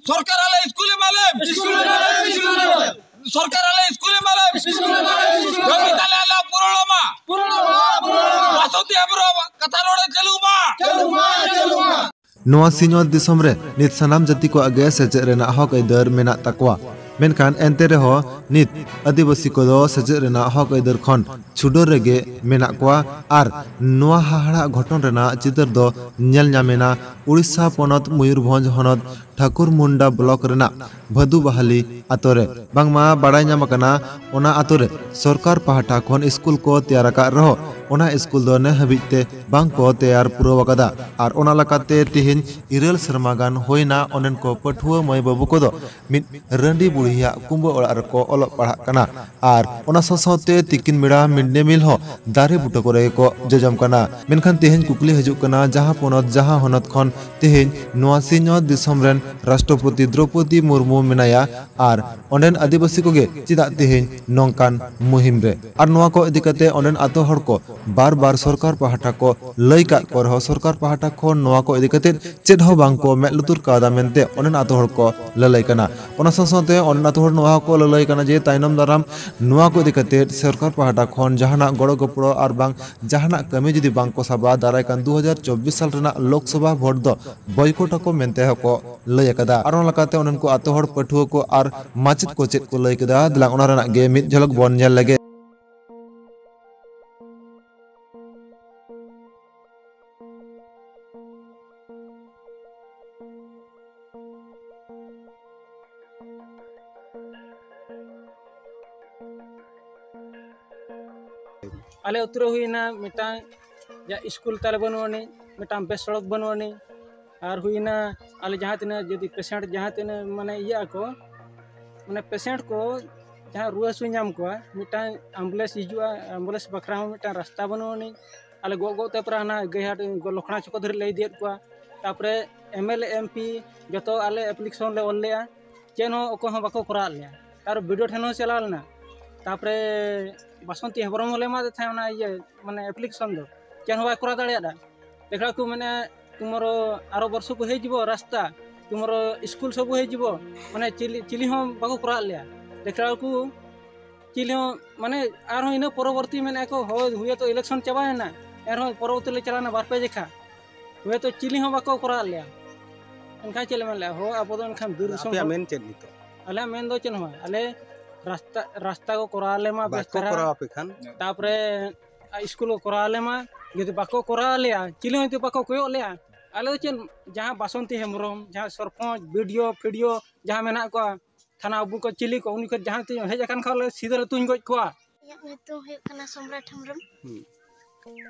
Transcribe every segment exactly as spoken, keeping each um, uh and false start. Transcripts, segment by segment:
ᱥᱚᱨᱠᱟᱨ ᱟᱞᱮ ᱥᱠᱩᱞ ᱮᱢᱟᱞᱮᱢ᱾ ᱥᱚᱨᱠᱟᱨ ᱟᱞᱮ ᱥᱠᱩᱞ ᱮᱢᱟᱞᱮᱢ᱾ ᱫᱟᱹᱵᱤ ᱛᱟᱞᱮ ᱟᱞᱮ ᱯᱩᱨᱚᱱᱚᱜ ᱢᱟ᱾ ᱵᱟᱥᱚᱱᱛᱤ ᱦᱮᱢᱵᱨᱚᱢ ᱠᱟᱛᱷᱟ ᱨᱚᱲᱮ ᱪᱟᱹᱞᱩ ᱢᱟ᱾ ᱱᱚᱣᱟ ᱥᱤᱧᱚᱛ ᱫᱤᱥᱚᱢ ᱨᱮ ᱱᱤᱛ ᱥᱟᱱᱟᱢ ᱡᱟᱹᱛᱤ ᱠᱚᱣᱟᱜ ᱜᱮ ᱥᱮᱪᱮᱫ ᱨᱮᱱᱟᱜ ᱦᱚᱠ ᱟᱹᱭᱫᱟᱹᱨ ᱢᱮᱱᱟᱜ ᱛᱟᱠᱚᱣᱟ᱾ ᱢᱮᱱᱠᱷᱟᱱ ᱮᱱᱛᱮ ᱨᱮᱦᱚᱸ ᱱᱤᱛ ᱟᱹᱫᱤᱵᱟᱹᱥᱤ ᱠᱚᱫᱚ ᱥᱮᱪᱮᱫ ᱨᱮᱱᱟᱜ ᱦᱚᱠ ᱟᱹᱭᱫᱟᱹᱨ ᱠᱷᱚᱱ ᱪᱷᱩᱰᱟᱹᱨ ᱨᱮᱜᱮ ᱢᱮᱱᱟᱜ ᱠᱚᱣᱟ᱾ ᱟᱨ ᱱᱚᱣᱟ ᱦᱟᱦᱟᱲᱟᱜ ᱜᱷᱚᱴᱚᱱ ᱨᱮᱱᱟᱜ ᱪᱤᱛᱟᱹᱨ ᱫᱚ ᱧᱮᱞ ᱧᱟᱢᱮᱱᱟ ᱩᱲᱤᱥᱥᱟ ᱯᱚᱱᱚᱛ ᱢᱚᱭᱩᱨᱵᱷᱚᱸᱡᱽ ᱦᱚᱱᱚᱛ ᱴᱷᱟᱠᱩᱨᱢᱩᱱᱰᱟ ᱵᱞᱚᱠ ᱨᱮᱱᱟᱜ ᱵᱷᱟᱫᱩᱵᱟᱦᱟᱞᱤ ᱟᱛᱳ ᱨᱮ᱾ ᱵᱟᱝᱢᱟ ᱵᱟᱲᱟᱭ ᱧᱟᱢ ᱟᱠᱟᱱᱟ, ᱚᱱᱟ ᱟᱛᱳ ᱨᱮ ᱥᱚᱨᱠᱟᱨ ᱯᱟᱦᱴᱟ ᱠᱷᱚᱱ ᱥᱠᱩᱞ ᱠᱚ ᱛᱮᱭᱟᱨ ᱟᱠᱟᱫ ᱨᱮᱦᱚᱸ ᱚᱱᱟ ᱥᱠᱩᱞ ᱫᱚ ᱱᱮ ᱦᱟᱹᱵᱤᱡ ᱛᱮ ᱵᱟᱝ ᱠᱚ ᱛᱮᱭᱟᱨ ᱯᱩᱨᱟᱹᱣ ᱟᱠᱟᱫᱟ᱾ ᱟᱨ ᱚᱱᱟ ᱞᱮᱠᱟᱛᱮ ᱛᱮᱦᱮᱧ ᱤᱨᱟᱹᱞ ᱥᱮᱨᱢᱟ ᱜᱟᱱ ᱦᱩᱭᱱᱟ ᱚᱸᱰᱮᱱ ᱠᱚ ᱯᱟᱹᱴᱷᱩᱣᱟᱹ ᱢᱟᱹᱭ ᱵᱟᱹᱵᱩ ᱠᱚᱫᱚ ᱢᱤᱫ ᱨᱟᱺᱰᱤ ᱵᱩᱲᱦᱤᱭᱟᱜ ᱠᱩᱢᱵᱟᱹ ᱚᱲᱟᱜ ᱨᱮᱠᱚ ᱚᱞᱚᱜ ᱯᱟᱲᱦᱟᱜ ᱠᱟᱱᱟ᱾ ᱟᱨ ᱚᱱᱟ ᱥᱟᱶ ᱥᱟᱶᱛᱮ ᱛᱤᱠᱤᱱ ᱵᱮᱲᱟ ᱢᱤᱰ ᱰᱮ ᱢᱤᱞ ᱦᱚᱸ ᱫᱟᱨᱮ ᱵᱩᱴᱟᱹ ᱠᱚᱨᱮ ᱜᱮᱠᱚ ᱡᱚᱡᱚᱢ ᱠᱟᱱᱟ᱾ ᱢᱮᱱᱠᱷᱟᱱ ᱛᱮᱦᱮᱧ ᱠᱩᱠᱞᱤ ᱦᱤᱡᱩᱜ ᱠᱟᱱᱟ, ᱡᱟᱦᱟᱸ ᱯᱚᱱᱚᱛ, ᱡᱟᱦᱟᱸ ᱦᱚᱱᱚᱛ ᱠᱷᱚᱱ ᱛᱮᱦᱮᱧ ᱱᱚᱣᱟ ᱥᱤᱧᱚᱛ ᱫᱤᱥᱚᱢ ᱨᱮᱱ ᱨᱟᱥᱴᱨᱚᱯᱚᱛᱤ ᱫᱨᱚᱯᱚᱫᱤ ᱢᱩᱨᱢᱩ ᱢᱮᱱᱟᱭᱟ, ᱟᱨ ᱚᱸᱰᱮᱱ ᱟᱹᱫᱤᱵᱟᱹᱥᱤ ᱠᱚᱜᱮ ᱪᱮᱫᱟᱜ ᱛᱮᱦᱮᱧ ᱱᱚᱝᱠᱟᱱ ᱢᱩᱦᱤᱢ ᱨᱮ? ᱟᱨ ᱱᱚᱣᱟ ᱠᱚ ᱤᱫᱤ ᱠᱟᱛᱮ ᱚᱸᱰᱮᱱ ᱟᱛᱳ ᱦᱚᱲ ᱠᱚ ᱵᱟᱨ ᱵᱟᱨ ᱥᱚᱨᱠᱟᱨ ᱯᱟᱦᱴᱟ ᱠᱚ ᱞᱟᱹᱭ ᱠᱟᱜ ᱠᱚ ᱨᱮᱦᱚᱸ, ᱥᱚᱨᱠᱟᱨ ᱯᱟᱦᱴᱟ ᱠᱷᱚᱱ ᱱᱚᱣᱟ ᱠᱚ ᱤᱫᱤ ᱠᱟᱛᱮ ᱪᱮᱫ ᱦᱚᱸ ᱵᱟᱝ ᱠᱚ ᱢᱮᱫ ᱞᱩᱛᱩᱨ ᱠᱟᱣᱫᱟ ᱢᱮᱱᱛᱮ ᱚᱸᱰᱮᱱ ᱟᱛᱳ ᱦᱚᱲ ᱠᱚ ᱞᱟᱹᱞᱟᱹᱭ ᱠᱟᱱᱟ᱾ ᱚᱱᱟ ᱥᱟᱶ ᱥᱟᱶᱛᱮ ᱚᱸᱰᱮᱱ ᱟᱛᱳ ᱦᱚᱲ ᱱᱚᱣᱟ ᱦᱚᱸᱠᱚ ᱞᱟᱹᱞᱟᱹᱭ ᱠᱟᱱᱟ ᱡᱮ ᱛᱟᱭᱱᱚᱢ ᱫᱟᱨᱟᱢ ᱱᱚᱣᱟ ᱠᱚ ᱤᱫᱤ ᱠᱟᱛᱮ ᱥᱚᱨᱠᱟᱨ ᱯᱟᱦᱴᱟ ᱠᱷᱚᱱ ᱡᱟᱦᱟᱱᱟᱜ ᱜᱚᱲᱚ ᱜᱚᱯᱚᱲᱚ ᱟᱨ ᱵᱟᱝ ᱡᱟᱦᱟᱱᱟᱜ ᱠᱟᱹᱢᱤ ᱡᱩᱫᱤ ᱵᱟᱝ ᱠᱚ ᱥᱟᱵᱟ, ᱫᱟᱨᱟᱭ ᱠᱟᱱ ᱫᱩ ᱦᱟᱡᱟᱨ ᱪᱚᱵᱵᱤᱥ ᱥᱟᱞ ᱨᱮᱱᱟᱜ ᱞᱳᱠᱥᱚᱵᱷᱟ ᱵᱷᱳᱴ ᱫᱚ ᱵᱚᱭᱠᱚᱴ ᱟᱠᱚ ᱢᱮᱱᱛᱮ ᱦᱚᱸᱠᱚ ᱞᱟᱹᱭ ᱟᱠᱟᱫᱟ᱾ ᱟᱨ ᱚᱱᱟ ᱞᱮᱠᱟᱛᱮ ᱚᱸᱰᱮᱱ ᱠᱚ ᱟᱛᱳ ᱦᱚᱲ, ᱯᱟᱹᱴᱷᱩᱣᱟᱹ ᱠᱚ ᱟᱨ ᱢᱟᱪᱮᱫ ᱠᱚ ᱪᱮᱫ ᱠᱚ ᱞᱟᱹᱭ ᱠᱮᱫᱟ, ᱫᱮᱞᱟ ᱚᱱᱟ ᱨᱮᱱᱟᱜ ᱜᱮ ᱢᱤᱫ ᱡᱷᱚᱞᱚᱠ ᱵᱚᱱ ᱧᱮᱞ ᱞᱮᱜᱮ᱾ ᱟᱞᱮ ᱟᱹᱛᱩ ᱨᱮ ᱦᱩᱭᱱᱟ ᱢᱤᱫᱴᱟᱝ ᱡᱟ ᱥᱠᱩᱞ ᱛᱟᱞᱮ ᱵᱟᱹᱱᱩᱜ ᱟᱹᱱᱤᱡ, ᱢᱤᱫᱴᱟᱝ ᱵᱮᱥ ᱥᱚᱲᱚᱠ ᱵᱟᱹᱱᱩᱜ ᱟᱹᱱᱤᱡ, ᱟᱨ ᱦᱩᱭᱱᱟ ᱟᱞᱮ ᱡᱟᱦᱟᱸ ᱛᱤᱱᱟᱹᱜ ᱡᱩᱫᱤ ᱯᱮᱥᱮᱱᱴ ᱡᱟᱦᱟᱸ ᱛᱤᱱᱟᱹᱜ ᱢᱟᱱᱮ ᱤᱭᱟᱹᱜ ᱟᱠᱚ, ᱢᱟᱱᱮ ᱯᱮᱥᱮᱱᱴ ᱠᱚ ᱡᱟᱦᱟᱸ ᱨᱩᱣᱟᱹ ᱦᱟᱹᱥᱩ ᱧᱟᱢ ᱠᱚᱣᱟ, ᱢᱤᱫᱴᱟᱝ ᱟᱢᱵᱩᱞᱮᱱᱥ ᱦᱤᱡᱩᱜᱼᱟ, ᱟᱢᱵᱩᱞᱮᱱᱥ ᱵᱟᱠᱷᱨᱟ ᱦᱚᱸ ᱢᱤᱫᱴᱟᱝ ᱨᱟᱥᱛᱟ ᱵᱟᱹᱱᱩᱜ ᱟᱹᱱᱤᱡ᱾ ᱟᱞᱮ ᱜᱚᱜ ᱜᱚᱜ ᱛᱮ ᱯᱩᱨᱟᱹ ᱦᱟᱱᱟ ᱜᱟᱹᱭᱦᱟᱴ ᱞᱚᱠᱷᱱᱟ ᱪᱚᱠᱚ ᱫᱷᱟᱹᱨᱤᱡ ᱞᱮ ᱤᱫᱤᱭᱮᱫ ᱠᱚᱣᱟ᱾ ᱛᱟᱯᱚᱨᱮ M L A, M P ᱡᱚᱛᱚ ᱟᱞᱮ ᱮᱯᱞᱤᱠᱮᱥᱚᱱ ᱞᱮ ᱚᱞ ᱞᱮᱜᱼᱟ, ᱪᱮᱫ ᱦᱚᱸ ᱚᱠᱚᱭ ᱦᱚᱸ ᱵᱟᱠᱚ ᱠᱚᱨᱟᱣ ᱟᱫ ᱞᱮᱭᱟ᱾ ᱛᱟᱨ ᱵᱤ ᱰᱤ ᱳ ᱴᱷᱮᱱ ᱦᱚᱸ ᱪᱟᱞᱟᱣ ᱞᱮᱱᱟ᱾ ᱛᱟᱯᱚᱨᱮ ᱵᱟᱥᱚᱱᱛᱤ ᱦᱮᱢᱵᱨᱚᱢ ᱦᱚᱸᱞᱮ ᱮᱢᱟᱫᱮ ᱛᱟᱦᱮᱸᱫ ᱚᱱᱟ ᱤᱭᱟᱹ, ᱢᱟᱱᱮ ᱮᱯᱞᱤᱠᱮᱥᱚᱱ ᱫᱚ, ᱪᱮᱫ ᱦᱚᱸ ᱵᱟᱭ ᱠᱚᱨᱟᱣ ᱫᱟᱲᱮᱭᱟᱫᱟ᱾ ᱫᱮᱠᱷᱟ ᱠᱚ ᱢᱮᱱᱟ ᱛᱩᱢᱟᱨᱳ ᱟᱨᱚ ᱵᱚᱨᱥᱚ ᱠᱚ ᱦᱮᱡ ᱡᱤᱵᱚ ᱨᱟᱥᱛᱟ, ᱛᱩᱢᱟᱨ ᱥᱠᱩᱞ ᱥᱚᱵᱩ ᱦᱮᱡᱤᱵᱚ, ᱢᱟᱱᱮ ᱪᱤᱞᱤ ᱪᱤᱞᱤ ᱦᱚᱸ ᱵᱟᱠᱚ ᱠᱚᱨᱟᱣ ᱞᱮᱭᱟ᱾ ᱫᱮᱠᱷᱟ ᱠᱚ ᱪᱤᱞᱤ ᱦᱚᱸ, ᱢᱟᱱᱮ ᱟᱨᱦᱚᱸ ᱤᱱᱟᱹ ᱯᱚᱨᱚᱵᱚᱨᱛᱤ ᱢᱮᱱᱮᱫᱼᱟ ᱠᱚ, ᱦᱳᱭ ᱦᱩᱭ ᱛᱚ ᱤᱞᱮᱠᱥᱚᱱ ᱪᱟᱵᱟᱭᱮᱱᱟ, ᱮᱱᱨᱮᱦᱚᱸ ᱯᱚᱨᱚᱵᱚᱨᱛᱤ ᱞᱮ ᱪᱟᱞᱟᱣᱱᱟ ᱵᱟᱨ ᱯᱮ ᱡᱮᱠᱷᱟ, ᱦᱳᱭ ᱛᱚ ᱪᱤᱞᱤ ᱦᱚᱸ ᱵᱟᱠᱚ ᱠᱚᱨᱟᱣ ᱞᱮᱭᱟ᱾ ᱮᱱᱠᱷᱟᱱ ᱪᱮᱫ ᱞᱮ ᱢᱮᱱ ᱞᱮᱭᱟ, ᱦᱳ ᱟᱵᱚ ᱫᱚ ᱮᱱᱠᱷᱟᱱ ᱵᱤᱨ ᱫᱤᱥᱚᱢ ᱟᱯᱮᱭᱟᱜ ᱦᱚᱲ᱾ ᱢᱮᱱ ᱪᱮᱫ ᱱᱤᱛᱚᱜ? ᱟᱞᱮᱭᱟᱜ ᱢᱮᱱ ᱫᱚ ᱪᱮᱫ ᱦᱚᱸ ᱵᱟᱝ, ᱟᱞᱮ ᱨᱟᱥᱛᱟ ᱨᱟᱥᱛᱟ ᱠᱚ ᱠᱚᱨᱟᱣ ᱟᱞᱮ ᱢᱟ ᱵᱮᱥ ᱵᱟᱠᱚ ᱫᱷᱟᱨᱟ᱾ ᱠᱚᱨᱟᱣ ᱟᱯᱮ ᱠᱷᱟᱱ? ᱛᱟᱯᱚᱨᱮ ᱥᱠᱩᱞ ᱠᱚ ᱠᱚᱨᱟᱣ ᱟᱞᱮ ᱢᱟ, ᱡᱩᱫᱤ ᱵᱟᱠᱚ ᱠᱚᱨᱟᱣ ᱟᱞᱮᱭᱟ, ᱪᱤᱞᱤ ᱦᱚᱸ ᱡᱩᱫᱤ ᱵᱟᱠᱚ ᱠᱚᱭᱚᱜ ᱞᱮᱭᱟ, ᱟᱞᱮ ᱫᱚ ᱪᱮᱫ, ᱡᱟᱦᱟᱸ ᱵᱟᱥᱚᱱᱛᱤ ᱦᱮᱢᱵᱨᱚᱢ, ᱡᱟᱦᱟᱸ ᱥᱚᱨᱯᱚᱧᱪ, ᱵᱤ ᱰᱤ ᱳ, ᱯᱷᱤ ᱰᱤ ᱳ, ᱡᱟᱦᱟᱸ ᱢᱮᱱᱟᱜ ᱠᱚᱣᱟ, ᱛᱷᱟᱱᱟ ᱵᱟᱹᱵᱩ ᱠᱚ, ᱪᱤᱞᱤ ᱠᱚ, ᱩᱱᱤ ᱠᱚ ᱡᱟᱦᱟᱸ ᱛᱤᱱᱟᱹᱜ ᱦᱮᱡ ᱟᱠᱟᱱ ᱠᱷᱟᱱ ᱞᱮ ᱥᱤᱫᱷᱟᱹ ᱞᱮ ᱛᱩᱧ ᱜᱚᱡ ᱠᱚᱣᱟ᱾ ᱤᱧᱟᱹᱜ ᱧᱩᱛᱩᱢ ᱦᱩᱭᱩᱜ ᱠᱟᱱᱟ ᱥᱚᱢᱨᱟᱴ ᱦᱮᱢᱵᱨᱚᱢ᱾ ᱦᱩᱸ᱾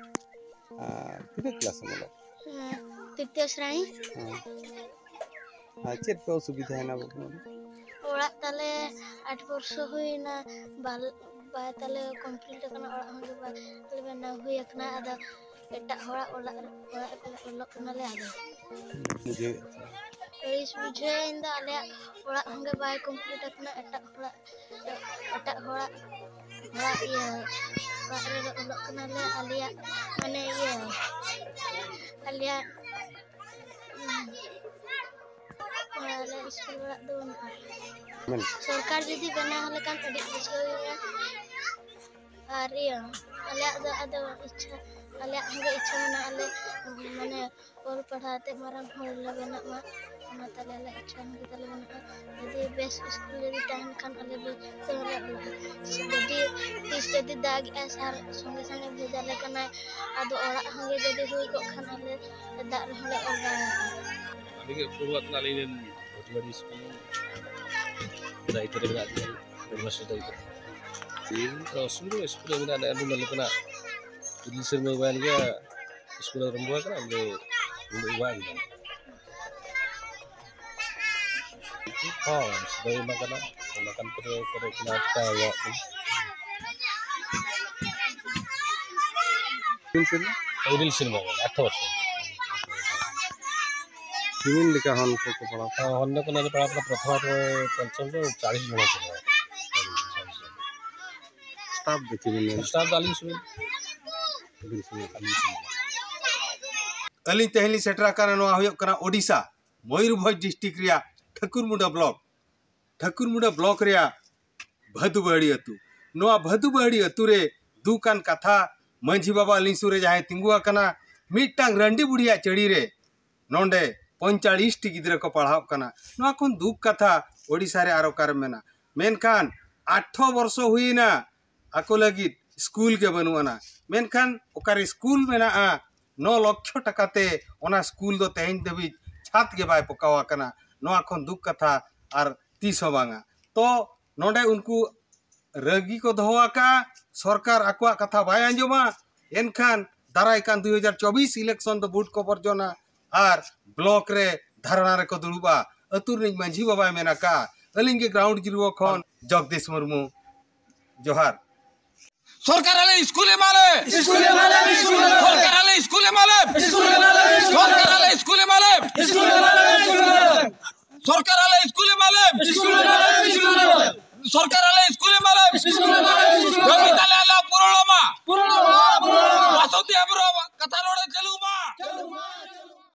ᱟᱨ ᱛᱤᱱᱟᱹᱜ ᱠᱞᱟᱥ ᱮᱢ ᱚᱞᱚᱜ? ᱦᱮᱸ, ᱛᱨᱤᱛᱤᱭᱚ ᱥᱨᱮᱱᱤ᱾ ᱦᱮᱸ᱾ ᱟᱨ ᱪᱮᱫ ᱯᱮ ᱚᱥᱩᱵᱤᱫᱷᱟᱭᱮᱱᱟ ᱵᱟᱹᱵᱩ? ᱚᱲᱟᱜ ᱛᱟᱞᱮ ᱟᱴ ᱵᱚᱨᱥᱚ ᱦᱩᱭᱱᱟ, ᱵᱟᱞ-, ᱵᱟᱭ ᱛᱟᱞᱮ ᱠᱚᱢᱯᱞᱤᱴ ᱟᱠᱟᱱᱟ, ᱚᱲᱟᱜ ᱦᱚᱸ ᱵᱟᱭ ᱛᱟᱞᱮ ᱵᱮᱱᱟᱣ ᱦᱩᱭ ᱟᱠᱟᱱᱟ᱾ ᱟᱫᱚ ᱮᱴᱟᱜ ᱦᱚᱲᱟᱜ ᱚᱲᱟᱜ ᱨᱮ, ᱚᱲᱟᱜ ᱨᱮ ᱚᱞᱚᱜ ᱠᱟᱱᱟᱞᱮ᱾ ᱟᱫᱚ ᱵᱩᱡᱷᱟᱹᱣᱮᱫ ᱠᱟᱱᱟ᱾ ᱟᱹᱲᱤᱥ ᱵᱩᱡᱷᱟᱹᱣ ᱤᱧ ᱫᱚ, ᱟᱞᱮᱭᱟᱜ ᱚᱲᱟᱜ ᱦᱚᱸᱜᱮ ᱵᱟᱭ ᱠᱚᱢᱯᱞᱤᱴ ᱟᱠᱟᱱᱟ, ᱮᱴᱟᱜ ᱦᱚᱲᱟᱜ, ᱮᱴᱟᱜ ᱦᱚᱲᱟᱜ ᱚᱲᱟᱜ, ᱤᱭᱟᱹ, ᱚᱲᱟᱜ ᱨᱮᱞᱮ ᱚᱞᱚᱜ ᱠᱟᱱᱟᱞᱮ᱾ ᱟᱞᱮᱭᱟᱜ ᱢᱟᱱᱮ ᱤᱭᱟᱹ, ᱟᱞᱮᱭᱟᱜ, ᱩᱸ, ᱟᱞᱮ ᱥᱠᱩᱞ ᱚᱲᱟᱜ ᱫᱚ ᱵᱟᱹᱱᱩᱜᱼᱟ᱾ ᱢᱮᱱ- ᱥᱚᱨᱠᱟᱨ ᱡᱩᱫᱤ ᱵᱮᱱᱟᱣ ᱞᱮᱠᱷᱟᱱ ᱟᱹᱰᱤ ᱵᱩᱡᱷᱟᱹᱣ ᱦᱩᱭᱩᱜᱼᱟ᱾ ᱟᱨ ᱤᱭᱟᱹ, ᱟᱞᱮᱭᱟᱜ ᱫᱚ ᱟᱫᱚ ᱤᱪᱪᱷᱟ, ᱟᱞᱮᱭᱟᱜ ᱦᱚᱸ ᱤᱪᱪᱷᱟ ᱢᱮᱱᱟᱜᱼᱟ, ᱟᱞᱮ ᱢᱟᱱᱮ ᱚᱞ ᱯᱟᱲᱦᱟᱣ ᱛᱮ ᱢᱟᱨᱟᱝ ᱦᱚᱲ ᱞᱮ ᱵᱮᱱᱟᱜ ᱢᱟ, ᱚᱱᱟ ᱛᱟᱞᱮ ᱟᱞᱮ ᱤᱪᱪᱷᱟ ᱦᱚᱸ ᱛᱟᱞᱮ ᱢᱮᱱᱟᱜᱼᱟ᱾ ᱡᱩᱫᱤ ᱵᱮᱥ ᱥᱠᱩᱞ ᱡᱩᱫᱤ ᱛᱟᱦᱮᱱ ᱠᱷᱟᱱ ᱟᱞᱮ ᱵᱮᱥ ᱛᱮ ᱚᱞᱚᱜᱼᱟ᱾ ᱡᱩᱫᱤ ᱛᱤᱥ ᱡᱩᱫᱤ ᱫᱟᱜ ᱮᱜᱼᱟᱭ ᱥᱟᱨ ᱥᱚᱸᱜᱮ ᱥᱚᱸᱜᱮ ᱵᱷᱮᱡᱟ ᱞᱮ ᱠᱟᱱᱟᱭ, ᱟᱫᱚ ᱚᱲᱟᱜ ᱦᱚᱸ ᱡᱩᱫᱤ ᱦᱩᱭ ᱠᱚᱜ ᱠᱷᱟᱱ ᱟᱞᱮ ᱫᱟᱜ ᱨᱮᱦᱚᱸ ᱞᱮ ᱚᱞ ᱫᱟᱲᱮᱭᱟᱜᱼᱟ᱾ ᱟᱹᱞᱤᱧ ᱜᱮ ᱩᱯᱨᱩᱢ ᱠᱟᱱᱟ, ᱟᱹᱞᱤᱧ ᱨᱮᱱ ᱵᱷᱚᱴᱤᱵᱟᱲᱤ ᱥᱠᱩᱞ ᱫᱟᱭᱤᱛᱛᱚ ᱨᱮ ᱢᱮᱱᱟᱜ ᱞᱤᱧᱟ, ᱦᱮᱰᱢᱟᱥᱴᱟᱨ ᱫᱟᱭᱤᱛᱛᱚ ᱨᱮ᱾ ᱛᱚ, ᱥᱠᱩᱞ ᱨᱮ, ᱥᱠᱩᱞ ᱨᱮ ᱢᱮᱱᱟᱜ ᱞᱮᱭᱟ, ᱟᱹᱰᱤ ᱢᱟᱹᱞᱤ ᱠᱟᱱᱟ᱾ ᱛᱤᱨᱤᱥ ᱥᱮᱨᱢᱟ ᱦᱩᱭᱮᱱ ᱜᱮᱭᱟ, ᱥᱠᱩᱞ ᱟᱨᱟᱢᱵᱷᱚ ᱟᱠᱟᱱᱟ, ᱟᱢ ᱫᱚ ᱩᱱᱟᱹᱜ ᱵᱟᱝ ᱜᱟᱱᱚᱜᱼᱟ᱾ ᱦᱚᱸ, ᱥᱮᱫᱟᱭ ᱚᱱᱟ ᱠᱟᱱᱟ, ᱚᱱᱟ ᱠᱟᱱ ᱠᱚᱨᱮ, ᱠᱚᱨᱮ ᱠᱟᱱᱟ, ᱪᱤᱠᱟ ᱦᱩᱭᱩᱜᱼᱟ᱾ ᱛᱤᱱ ᱥᱮᱨᱢᱟ? ᱤᱨᱟᱹᱞ ᱥᱮᱨᱢᱟ ᱜᱟᱱ, ᱟᱴᱷᱨᱚ ᱵᱚᱪᱷᱚᱨ᱾ ᱛᱤᱢᱤᱱ ᱞᱮᱠᱟ ᱦᱚᱱ ᱠᱚᱠᱚ ᱯᱟᱲᱟᱣ ᱠᱟᱱᱟ? ᱦᱚᱸ, ᱦᱚᱱ ᱫᱚᱠᱚ ᱱᱚᱰᱮ ᱯᱟᱲᱟᱣ ᱠᱟᱱᱟ, ᱯᱨᱚᱛᱷᱚᱢᱟ ᱨᱮ ᱯᱚᱧᱪᱚᱢ ᱨᱮ ᱪᱟᱞᱤᱥ ᱡᱚᱱᱟ ᱠᱚ ᱯᱟᱲᱟᱣ ᱠᱟᱱᱟ᱾ ᱪᱟᱞᱤᱥ ᱡᱚᱱᱟ᱾ ᱥᱴᱟᱯ ᱫᱚ ᱛᱤᱢᱤᱱ ᱞᱮᱠᱟ? ᱥᱴᱟᱯ ᱫᱚ ᱟᱹᱞᱤᱧ ᱥᱩᱢᱩᱝ᱾ ᱟᱹᱵᱤᱱ ᱥᱩᱢᱩᱝ? ᱟᱹᱞᱤᱧ ᱥᱩᱢᱩᱝ᱾ ᱟᱹᱞᱤᱧ ᱛᱮᱦᱮᱧ ᱞᱤᱧ ᱥᱮᱴᱮᱨ ᱟᱠᱟᱱᱟ, ᱱᱚᱣᱟ ᱦᱩᱭᱩᱜ ᱠᱟᱱᱟ ᱳᱰᱤᱥᱟ᱾ ᱢᱚᱭᱩᱨᱵᱷᱚᱸᱡᱽ ᱰᱤᱥᱴᱨᱤᱠᱴ ᱨᱮᱭᱟᱜ ᱴᱷᱟᱹᱠᱩᱨᱢᱩᱰᱟᱹ ᱵᱞᱚᱠ, ᱴᱷᱟᱹᱠᱩᱨᱢᱩᱰᱟᱹ ᱵᱞᱚᱠ ᱨᱮᱭᱟᱜ ᱵᱷᱟᱹᱫᱩᱵᱟᱹᱦᱟᱹᱲᱤ ᱟᱹᱛᱩ᱾ ᱱᱚᱣᱟ ᱵᱷᱟᱹᱫᱩᱵᱟᱹᱦᱟᱹᱲᱤ ᱟᱹᱛᱩ ᱨᱮ ᱫᱩᱠ ᱟᱱ ᱠᱟᱛᱷᱟ, ᱢᱟᱹᱡᱷᱤ ᱵᱟᱵᱟ ᱟᱹᱞᱤᱧ ᱥᱩᱨ ᱨᱮ ᱡᱟᱦᱟᱸᱭ ᱛᱤᱸᱜᱩ ᱟᱠᱟᱱᱟ, ᱢᱤᱫᱴᱟᱝ ᱨᱟᱺᱰᱤ ᱵᱩᱲᱦᱤᱭᱟᱜ ᱪᱟᱹᱲᱤ ᱨᱮ ᱱᱚᱰᱮ ᱯᱚᱸᱭᱛᱟᱞᱤᱥ ᱴᱤ ᱜᱤᱫᱽᱨᱟᱹ ᱠᱚ ᱯᱟᱲᱦᱟᱜ ᱠᱟᱱᱟ᱾ ᱱᱚᱣᱟ ᱠᱷᱚᱱ ᱫᱩᱠ ᱠᱟᱛᱷᱟ ᱳᱰᱤᱥᱟ ᱨᱮ ᱟᱨ ᱚᱠᱟᱨᱮᱢ ᱢᱮᱱᱟ? ᱢᱮᱱᱠᱷᱟᱱ ᱟᱴᱷᱨᱚ ᱵᱚᱨᱥᱚ ᱦᱩᱭᱮᱱᱟ, ᱟᱠᱚ ᱞᱟᱹᱜᱤᱫ ᱥᱠᱩᱞ ᱜᱮ ᱵᱟᱹᱱᱩᱜ ᱟᱱᱟ᱾ ᱢᱮᱱᱠᱷᱟᱱ ᱚᱠᱟᱨᱮ ᱥᱠᱩᱞ ᱢᱮᱱᱟᱜᱼᱟ? ᱱᱚ ᱞᱚᱠᱷᱚ ᱴᱟᱠᱟ ᱛᱮ ᱚᱱᱟ ᱥᱠᱩᱞ ᱫᱚ ᱛᱮᱦᱮᱧ ᱫᱷᱟᱹᱵᱤᱡ ᱪᱷᱟᱛ ᱜᱮ ᱵᱟᱭ ᱯᱚᱠᱟᱣ ᱟᱠᱟᱱᱟ᱾ ᱱᱚᱣᱟ ᱠᱷᱚᱱ ᱫᱩᱠ ᱠᱟᱛᱷᱟ ᱟᱨ ᱛᱤᱥ ᱦᱚᱸ ᱵᱟᱝᱟ᱾ ᱛᱚ ᱱᱚᱰᱮ ᱩᱱᱠᱩ ᱨᱟᱹᱜᱤ ᱠᱚ ᱫᱚᱦᱚ ᱟᱠᱟᱫᱼᱟ, ᱥᱚᱨᱠᱟᱨ ᱟᱠᱚᱣᱟᱜ ᱠᱟᱛᱷᱟ ᱵᱟᱭ ᱟᱸᱡᱚᱢᱟ᱾ ᱮᱱᱠᱷᱟᱱ ᱫᱟᱨᱟᱭ ᱠᱟᱱ ᱫᱩ ᱦᱟᱡᱟᱨ ᱪᱚᱵᱵᱤᱥ ᱤᱞᱮᱠᱥᱚᱱ ᱫᱚ ᱵᱷᱳᱴ ᱠᱚ ᱵᱚᱨᱡᱚᱱᱟ ᱟᱨ ᱵᱞᱚᱠ ᱨᱮ ᱫᱷᱟᱨᱱᱟ ᱨᱮᱠᱚ ᱫᱩᱲᱩᱵᱼᱟ᱾ ᱟᱹᱛᱩ ᱨᱤᱱᱤᱡ ᱢᱟᱹᱡᱷᱤ ᱵᱟᱵᱟᱭ ᱢᱮᱱ ᱟᱠᱟᱫᱼᱟ᱾ ᱟᱹᱞᱤᱧ ᱜᱮ ᱜᱨᱟᱣᱩᱱᱰ ᱡᱤᱨᱳ ᱠᱷᱚᱱ ᱡᱚᱜᱽᱫᱤᱥ ᱢᱩᱨᱢᱩ, ᱡᱚᱦᱟᱨ᱾ ᱥᱚᱨᱠᱟᱨ ᱟᱞᱮ ᱥᱠᱩᱞ ᱮᱢᱟᱞᱮ᱾ ᱥᱠᱩᱞ ᱮᱢᱟᱞᱮ, ᱥᱠᱩᱞ ᱮᱢᱟᱞᱮ᱾ ᱥᱚᱨᱠᱟᱨ ᱟᱞᱮ ᱥᱠᱩᱞ ᱮᱢᱟᱞᱮ᱾ ᱥᱠᱩᱞ ᱮᱢᱟᱞᱮ, ᱥᱠᱩᱞ ᱮᱢᱟᱞᱮ᱾ ᱥᱚᱨᱠᱟᱨ ᱟᱞᱮ ᱥᱠᱩᱞ ᱮᱢᱟᱞᱮ᱾ ᱥᱠᱩᱞ ᱮᱢᱟᱞᱮ, ᱥᱠᱩᱞ ᱮᱢᱟᱞᱮ᱾ ᱥᱚᱨᱠᱟᱨ ᱟᱞᱮ ᱥᱠᱩᱞ ᱮᱢᱟᱞᱮ᱾ ᱥᱠᱩᱞ ᱮᱢᱟᱞᱮ, ᱥᱠᱩᱞ ᱮᱢᱟᱞᱮ᱾ ᱥᱚᱨᱠᱟᱨ ᱟᱞᱮ ᱥᱠᱩᱞ ᱮᱢᱟᱞᱮ᱾ ᱥᱠᱩᱞ ᱮᱢᱟᱞᱮ, ᱥᱠᱩᱞ ᱮᱢᱟᱞᱮ᱾ ᱫᱟᱹᱵᱤ ᱛᱟᱞᱮ ᱟᱞᱮ ᱯᱩᱨᱚᱱᱚᱜ ᱢᱟ᱾ ᱯᱩᱨᱚᱱᱚᱜ ᱢᱟ, ᱯᱩᱨᱚᱱᱚᱜ ᱢᱟ᱾ ᱵᱟᱥᱚᱱᱛᱤ ᱦᱮᱢᱵᱨᱚᱢ᱾